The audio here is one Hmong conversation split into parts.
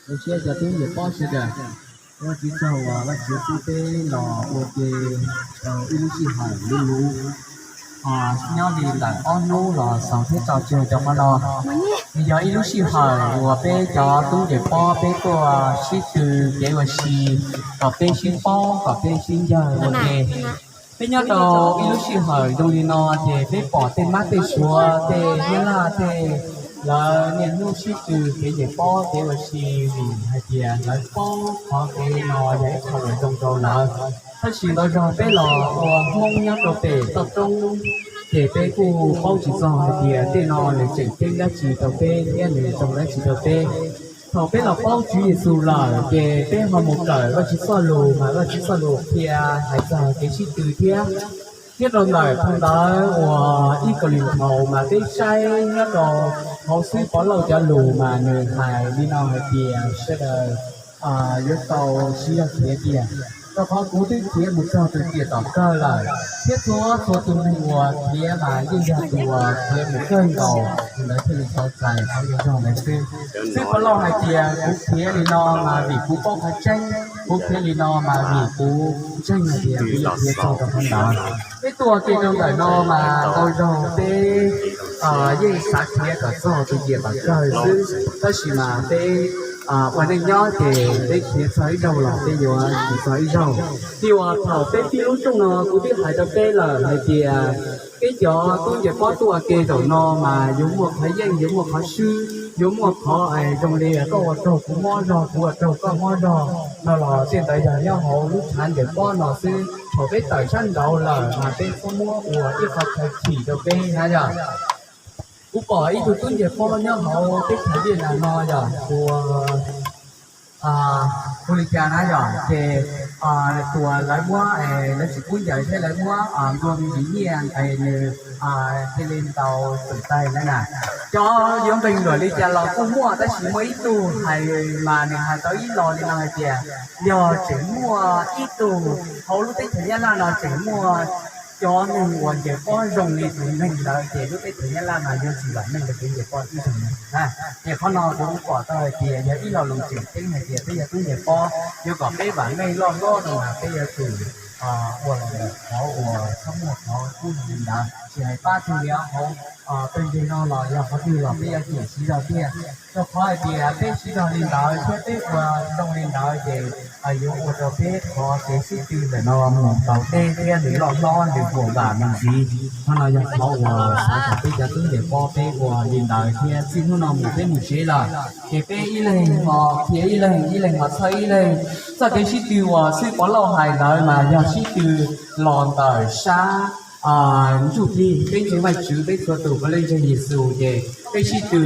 Zoo siab cov tub niam pob sawv daws, ua tsaug uas Vajtswv pub peb los ua ke rau ib lub sij hawm luv luv, nyob li ntawm ob hnub los xaus thiab tso tseg rau qhov no. Nws yog ib lub sij hawm uas peb cov tub niam pob peb tuaj sib tw kev ua si, kom peb sib paub, kom peb sib ncawg ua ke. Peb nyob rau ib lub sij hawm zoo li no ces peb pom tej mab tej suav, tej nyab laj tej, lawv niaj hnub sib tw kev niam pob kev ua si vim hais tias lawv paub qhov kev no yog ib qho uas zoo rau lawv. Tab sis ntau zaug peb los ua Hmoob nyob rau pem toj roob, ces peb kuj paub tsis txog hais tias tej no nws tseem ceeb dab tsi rau peb thiab nws zoo dab tsi rau peb. Thaum peb los paub Tswv Yexus lawm ces peb ho mus kawm Vajtswv txoj lus, mas Vajtswv txoj lus qhia hais txog kev sib tw thiab. Nyob rau ntawm phau ntawv uas ib Kauleethaus mas peb saib nyob rau hauv xib Pov Lauj cov lus mas nws hais li no hais tias sawv daws yuav tau siv zog khiav tiag, rau qhov kuv twb khiav mus txog tus tiam tom kawg lawm, thiab txhua txhua tus neeg uas khiav mas yeej yog tus uas khiav mus kawg nkaus tus ntawd thiaj li tau txais qhov zoo ntawd xwb. Xib Pov Lauj hais tias kuv khiav li no mas vim kuv paub qhov tseeb, kuv khiav li no mas vim kuv ntseeg hais tias kuv yuav khiav txog rau qhov ntawd. Peb tuaj ua ke rau ntawm no mas ntau zaug peb yeej xav khiav kom txog tus tiam tom kawg xwb, tab sis mas peb ua neej nyob ces peb khiav txog ib zaug los peb yuav tsis txog ib zaug. Thiab uas thaum peb fij lub rooj no kuv twb hais rau peb lawm hais tias peb cov tub nce pob tuaj ua ke zaum no mas yuav muaj qhov yeej, yuav muaj qhov swb, yuav muaj qhov zoo li koj ua raug kuv mob zog, kuv ua raug koj mob zog no los tej ntawd yog nyob hauv lub tshav nce pob no xwb. Thaum peb tawm sab nraud lawm mas peb txhob muab ua ib qho chaw chim rau peb na yog. Kuv pom ib tug tub nce pob nyob hauv teb chaws Vij Nam no yog tus hu li cas na yog ces tus lawv muab, lawv tsis pub ncaws thiab lawv muab nplua nyiaj ntes nws cia li ntaus xwm taig na na. Cov yuav npeeg luam li cas los kuj muaj, tab sis muaj ib tug hais mas nws hais tau ib lo li no hais tias yog tseem muaj ib tug hauv lub teb chaws Nyab Laj no tseem muaj cov neeg uas nce pob zoo li tus neeg ntawd ces lub teb chaws Nyab Laj no yuav tsis vam meej rau kev nce pob ib zaug li. Ces qhov no kuv pom tau hais tias yog ib lo lus tseem ceeb hais tias peb yog tub nce pob, yuav kom peb vam meej loj hlob no mas peb yuav tsum ua qhov uas txhob muaj qhov kub li ntawd, tsis hais pab twg li hauv pawg ntseeg no los yog qhov twg los peb yuav tsum siv zog tiag. Rau qhov hais tias peb siv zog li ntawd thiab peb ua zoo li ntawd ces yuav ua rau peb qhov kev sib tw ntawm no mus tau deb thiab nws loj hlob nws huam vam me ntsis. Qhov no yog qhov uas xav kom peb cov tub nce pob peb ua li ntawd thiab txij hnub no mus peb mus tsev lawm ces peb ib leeg ho qhia ib leeg, ib leeg ho txhawb ib leeg. Txoj kev sib tw uas xib Pov Lauj hais ntawd mas yog sib tw los ntawm sab ntsuj plig. Peb ntseeg Vajtswv, peb txhua tus puav leej ntseeg Yexus ces peb sib tw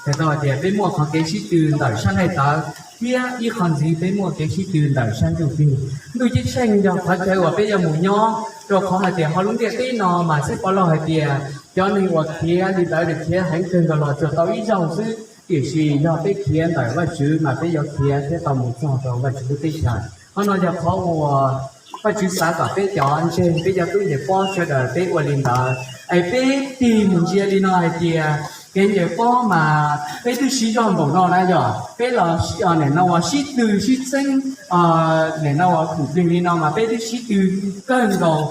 ces tau hais tias peb muaj qhov kev sib tw ntawm sab nqaij tawv thiab ib qho ntxiv peb muaj kev sib tw ntawm sab ntsuj plig. Ntuj ceeb tsheej yog qhov chaw uas peb yuav mus nyob, rau qhov hais tias hauv lub ntiaj teb no mas xib Pov Lauj hais tias cov neeg uas khiav li ntawd nws khiav heev kawg nkaus los tsuas tau ib zaug xwb, tiam sis yog peb khiav ntawm Vajtswv mas peb yuav khiav thiab tau mus txog rau Vajtswv lub teb chaws. Qhov no yog qhov uas Vajtswv xav kom peb cov ntseeg, peb cov tub nce pob sawv daws peb ua li ntawd es peb tig mus ntsia li no hais tias kev nce pob mas peb twb siv zog npaum no na yog peb los nim no uas sib tw sib txeeb, nim no uas khwm plig li no mas peb twb sib tw kawg nkaus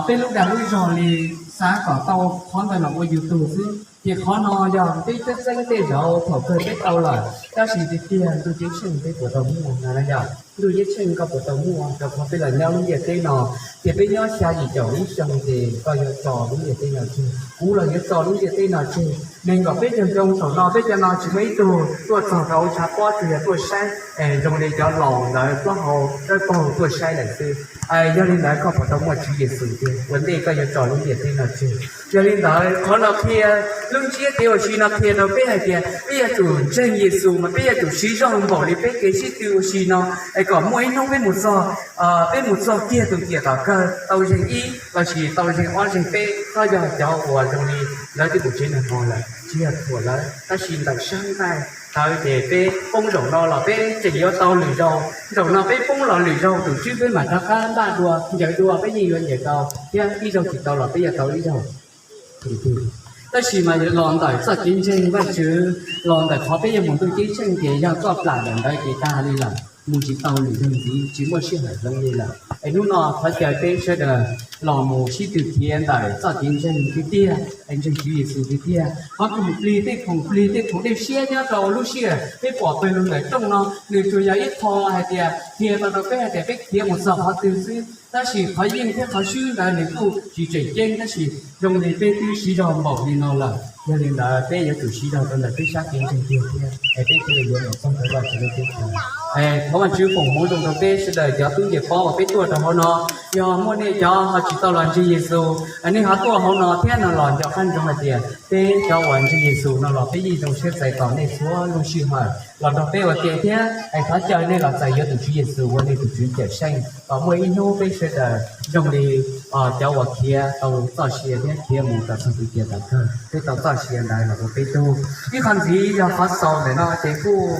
peb lub dag lub zog li, xav kom tau qhov ntawd los ua yus tug xwb. Ces qhov no yog peb txeeb txeeb tej zaum thaum kawg peb tau lawm, tab sis tiag tiag ntuj ceeb tsheej peb puas tau muaj no na yog? Ntuj ceeb tsheej koj puas tau muaj? Rau qhov peb los nyob lub ntiaj teb no, ces peb nyob xya yim caum lub xyoo ces koj yuav tso lub ntiaj teb no tseg, kuv los yuav tso lub ntiaj teb no tseg. Nees nkaum peb caug xyoo saum no peb cov no tsis muaj ib tug tuaj txog rau hauv tshav pob, tsuas yog tuaj saib zoo li cov laus ntawd plaub hau dawb paug tuaj saib lawm xwb. Yog li ntawd koj puas tau muaj Tswv Yexus tiag? Ua ntej koj yuav tso lub ntiaj teb no tseg. Yog li ntawd qhov no qhia, lub ntsiab kev ua si no qhia rau peb hais tias peb yuav tsum ntseeg Yexus mas peb yuav tsum siv zog npaum li peb kev sib tw ua si no, es kom muaj ib hnub peb mus txog, peb mus txog kiag tus tiam tom kawg tau zeeg ib lossis tau zeeg ob zeeg peb, txhob yog cov uas zoo li lawv twb mus tsev nag hmo lawm, tsis yog thuam lawv, tab sis ntawm sab nqaij tawv ces peb poob zaum no los peb tseem yuav tau lwm zaus, zaum no peb poob los lwm zaus tus Tswv peb mam rov qab npaj dua, ncaws dua peb yeej yuav ncaws tau thiab, ib zaug tsis tau los peb yuav tau ib zaug. Tab sis mas los ntawm txoj kev ntseeg Vajtswv, los ntawm qhov peb yuav mus ntuj ceeb tsheej ces yog koj plam ntawm ntawd ces tag li lawm, mus tsis tau lwm zaug ntxiv, tsis muaj sij hawm hloov li lawm. Es hnub no thov caw peb sawv daws los mus sib tw khiav ntawm txoj kev ntseeg tiag tiag, es ntseeg Tswv Yexus tiag tiag. Qhov khoom plig, tej khoom plig, tej khoom dej siab nyob rau lub sij hawm peb pom pawg lug ntawm rooj no, nws tsuas yog ib qho hais tias qhia tau rau peb hais tias peb khiav mus txog qhov twg xwb. Tab sis qhov yeej thiab qhov swb ntawd nws kuj tsis tseem ceeb, tab sis zoo li peb twb siv zog npaum li no lawm. Yog li ntawd peb yuav tsum siv zog rau ntawm peb sab kev ntseeg tiag thiab, es peb thiaj li yuav mus txog rau Vajtswv lub teb chaws. Thov Vajtswv foom hmoov zoo rau peb sawv daws cov tub ncej pob uas peb tuaj rau hauv no. Yog muaj nej cov ho tsis tau los ntseeg Yexus, nej ho tuaj hauv no thiab no los nco qab ntsoov hais tias peb cov uas ntseeg Yexus no los peb yeej zoo siab txais tos nej txhua lub sij hawm los nrog peb ua ke thiab. Es thov caw nej los txais yuav tus Tswv Yexus ua nej tus Tswv Cawmseej kom muaj ib hnub peb sawv daws zoo li cov uas khiav tau txoj sia thiab khiav mus rau txog tus tiav tom kawg, peb tau txoj sia ntawd los rau peb tug. Ib qho ntxiv yog qhov xaus ntawm no ces kuj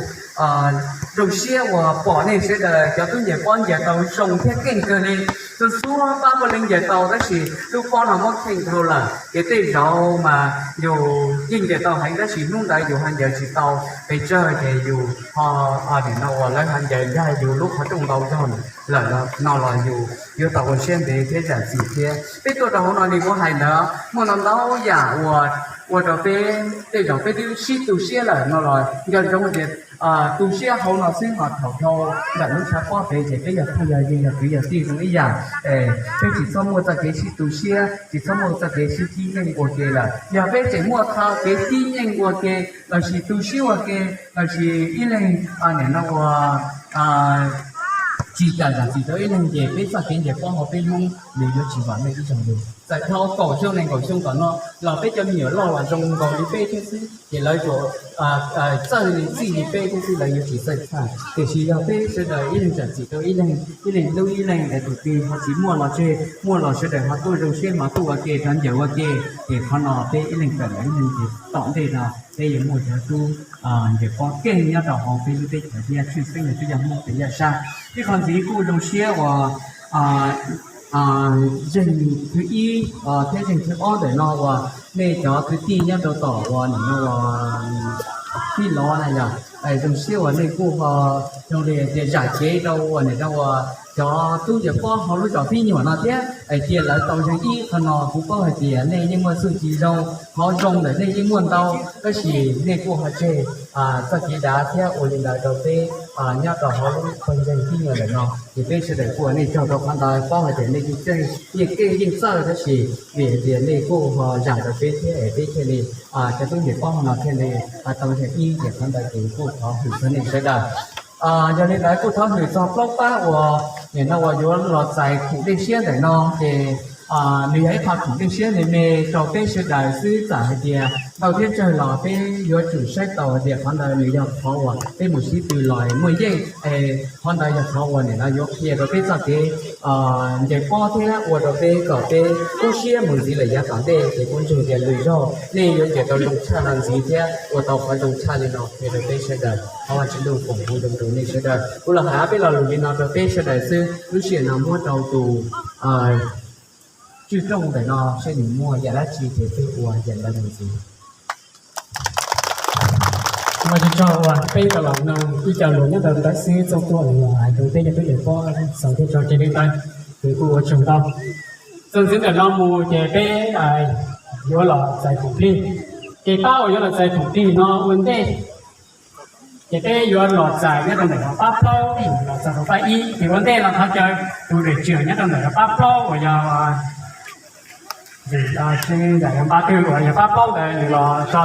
zoo siab uas pom nej sawv daws cov tub ncej pob ncaws tau zoo thiab keej kawg li. Txhua txhua pab puav leej ncaws tau tab sis lub pob no muab kheej dhau lawm ces tej zaum mas yus yeej ncaws tau heev tab sis hnub ntawd yus ho ncaws tsis tau pes tsawg ces yus ho, nim no uas lawv ho ncaws nkag yus lub qhov rooj ntau zog lawm no los yus yuav tau ua siab ntev thiab zam txim thiab. Peb tuaj rau hauv no li kuv hais ntawd muaj ntau ntau yam uas ua rau peb tej zaum peb twb sib tu siab lawm no los nco ntsoov tias tu siab hauv no xwb ho thaum dhau ntawm lub tshav pob pem ces peb yog phooj yog ywg yog kwv yog tij zoo ib yam. Peb tsis txhob muaj txoj kev sib tu siab, tsis txhob muaj txoj kev sib cib yeej ua ke lawm. Yog peb tseem muaj txoj kev cib yeej ua ke lossis tu siab ua ke lossis ib leeg nim no ua tsis kam zam txim rau ib leeg ces peb txoj kev ncaws pob hauv peb hnub nws yuav tsis vam meej ib zaug li. Txawm dhau kaum xyoo nees nkaum xyoo tom no los peb cov me nyuam loj los zoo nkaus li peb thiab xwb ces lawv tsuas txawj li txij li peb thiab xwb, lawv yuav tsis txawj txhawj. Tiam sis yog peb sawv daws ib leeg zam txim rau ib leeg, ib leeg hlub ib leeg es tus twg ho tsis muaj los tseg, muaj los sawv daws ho tuaj zoo siab ho tuaj ua ke rov ncaws ua ke, ces qhov no peb ib leeg kawm los ib leeg ces tom ntej no peb yuav muaj cov tub ncaws pob keej nyob rau hauv peb lub teb chaws thiab tshwj xeeb yog twb yog Hmoob pem yaj sab. Ib qho ntxiv kuj zoo siab uas zeeg thib ib thiab zeeg thib ob ntawm no uas nej cov kwv tij nyob rau tom uas nim no uas tij lov na yog zoo siab uas nej kuj ho zoo li tias zam kev rau uas nim no uas cov tub ncaws pob hauv lub zos Fib Nyuam no thiab cia lawv tau zeeg ib qho no. Kuv paub hais tias nej yeej muaj txuj ci zoo, qhov zoo ntawm nej yeej muaj ntau, tab sis nej kuj ho tseg txoj kev dav thiab ua li ntawd rau peb nyob rau hauv lub pawg ntseeg Fib Nyuam ntawm no. Ces peb sawv daws kuj ua nej tsaug rau qhov ntawd, paub hais tias nej yeej tseej yeej keej yeej txawj, tab sis vim hais tias nej kuj ho zam rau peb thiab es peb thiaj li cov tub ncaws pob no thiaj li tau zeeg ib, ces qhov ntawd ces kuj thov hwm txog nej sawv daws. Yog li ntawd kuj thov hwm txog plaub pab uas nim no uas yuav los txais khoom dej siab ntawm no ces nws yog ib qho khoom dej siab me me rau peb sawv daws xwb. Txawm hais tias ntau thiab tsawg los peb yuav tsum saib taus hais tias qhov ntawd nws yog qhov uas peb mus sib tw los muaj yeej es qhov ntawd yog qhov uas nim no yuav qhia rau peb txoj kev ncaws pob thiab ua rau peb kom peb kub siab mus ntxiv lawm yav tom ntej. Ces kuv ntseeg tias lwm zaug nej yuav ncaws tau zoo tshaj no ntxiv thiab ua tau qhov zoo tshaj li no qhia rau peb sawv daws. Thov Vajtswv foom hmoov zoo rau nej sawv daws. Kuv los hais ob peb lo lus li no rau peb sawv daws xwb. Lub sij hawm no muab rau tus tswj rooj ntawm no seb nws muaj yam dab tsi ces peb ua yam ntawd mus ntxiv. Ua tsaug uas peb tau los mloog ib co lus nyob ntawm ntawd xwb, txog tuaj los hais rau peb cov tub ncaws pob xaus thiab tso tseg li ntawd, ces kuj ua tsaug ntau. Txuas ntxiv ntawm no mus ces peb yuav los txais khoom plig. Ces pab uas yuav los txais khoom plig no ua ntej ces peb yuav los txais nyob rau ntawm pab plaub los txog rau pab ib. Ces ua ntej no thov caw tus dawm tswm nyob rau ntawm pab plaub uas yog, yog pab twg uas yog pab plaub ntawd nws los so,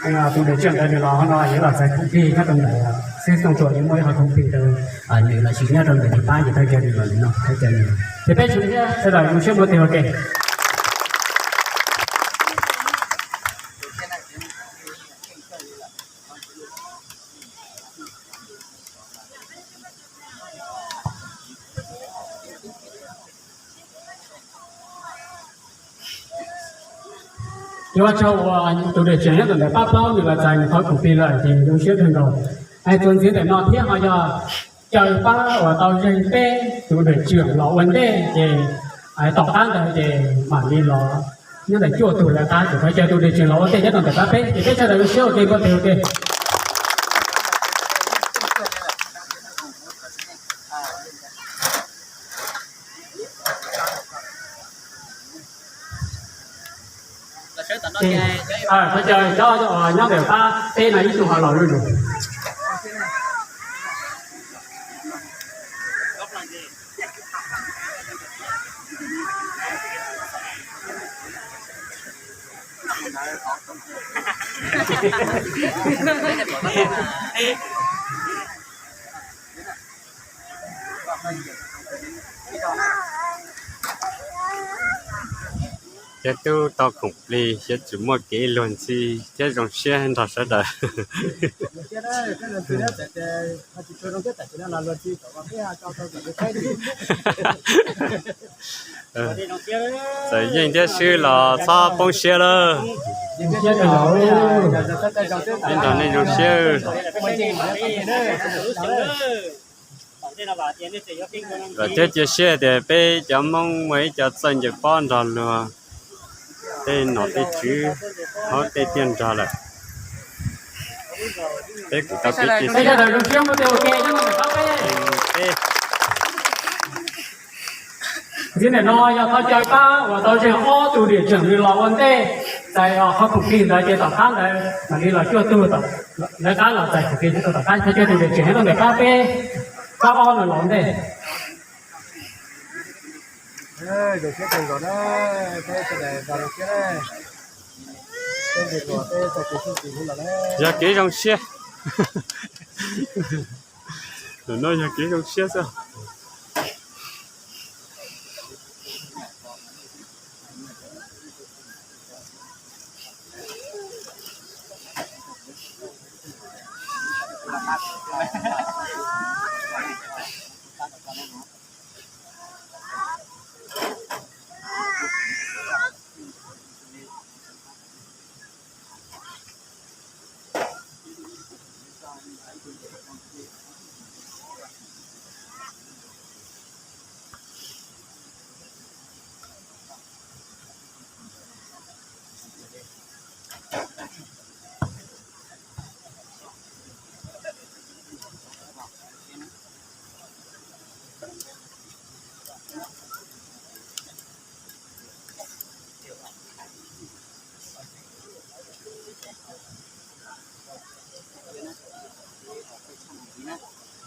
tus dawm tswm ntawd nws los no yuav los txais khoom plig nyob rau ntawm xib xoo tuam yuav muaj ib qho khoom plig rau nws los sis nyob rau ntawm nws pab ces thov caw nws los no, thov caw nws. Ces peb sawv daws zoo siab mus ua ke. Ces ua tsaug uas tus dawm tswm nyob rau ntawm pab plaub nws los txais nws qhov khoom plig lawm ces zoo siab kawg nkaus. Txuas ntxiv ntawm no thiab ho yog caw pab uas tau zeeg peb tus dawm tswm los ua ntej ces tom qab ntawd ces mam li los Nyob ntawm cuaj tug lawv qab ces thov caw tus direction los ua ntej nyob rau ntawm qab peb, ces peb sawv daws zoo siab ua ke npaj twg ua ke. Thov caw cov nyob ntawm qab peb no ib tug ho los zuj zus. Cov tub tau khoom plig, yuav tsum muaj kev luag ntxhi thiab zoo siab nrog sawv daws. Txawm yeej thiab swb los txhob poob siab lawm. Peb nrog nej zoo siab. Vam thiab cia siab tias peb cov Hmoob muaj ib co txawj ntse pob nrog luag tej nom tej tswv hauv tej tiaj nrog lawm. Peb kuj tau kev cia siab. Ntxiv ntawm no yog thov caw pab uas tau zeeg ob tug direction nws los ua ntej txais qhov khoom plig ntawd ces tom qab ntawd mam li los cuaj tug lawv qab los txais khoom plig tom qab, thov caw tus direction nyob rau ntawm pab peb, pab ob nws los ua ntej. Yog kev zoo siab. Ntawm no yog kev zoo siab xwb.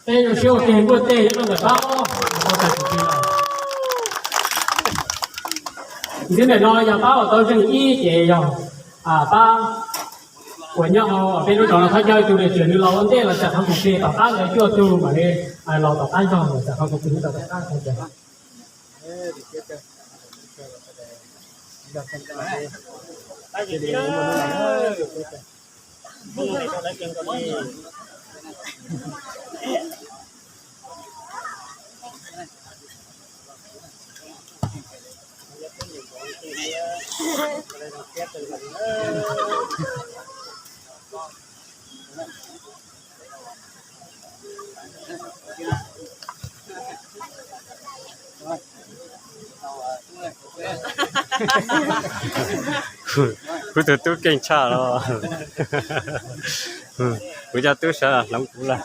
Peb zoo siab ua ke npuaj tej nyob rau ntawm pab ob. Ntxiv ntawm no yog pab uas tau zeeg ib ces yog pab uas nyob hauv peb lub zos no, thov caw tus direction nws los ua ntej los txais qhov khoom plig tom qab ntawd, cuaj tug mam li los tom qab zog los txais qhov khoom plig nyob rau tom qab. Kuv tus tub keej tshaj los. Kuv cov tub sawv hloov kuv lawm.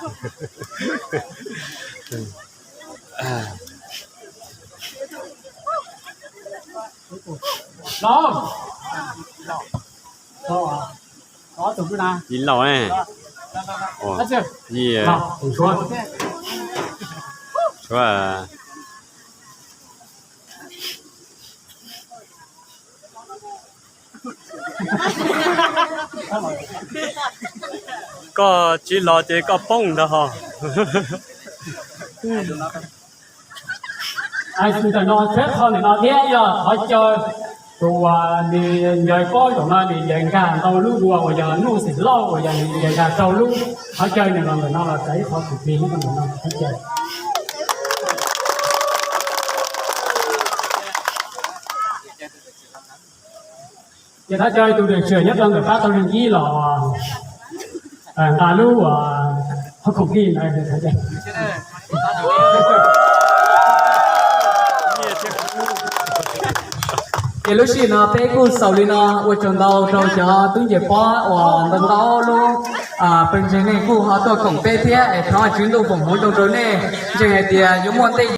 Ib lauj, tshuav. Koj tsis los ces koj poob ntag ho. Ntawm no tshuav qhov ntawm no thiab, yog thov caw tus uas nws ncaws pob zaum no nws ncaws nkag ntau lub dua uas yog Nuj Xeem Lauj uas yog nws ncaws nkag rau lub, thov caw nws los ntawm no los txais ib qho khoom plig nyob rau ntawm no, thov caw. Ces thov caw tus direction nyob rau ntawm pab tau zeeg ib los nqa lub qhov khoom plig ntawd. Ces lub sij hawm no peb kuj xaus li no, ua tsaug ntau rau cov tub ncej pob uas ntau ntau lub pawg ntseeg nej kuj ho tuaj koom peb thiab es thov Tswv Ntuj foom hmoov rau rau nej. Ntseeg hais tias yuav muaj ntej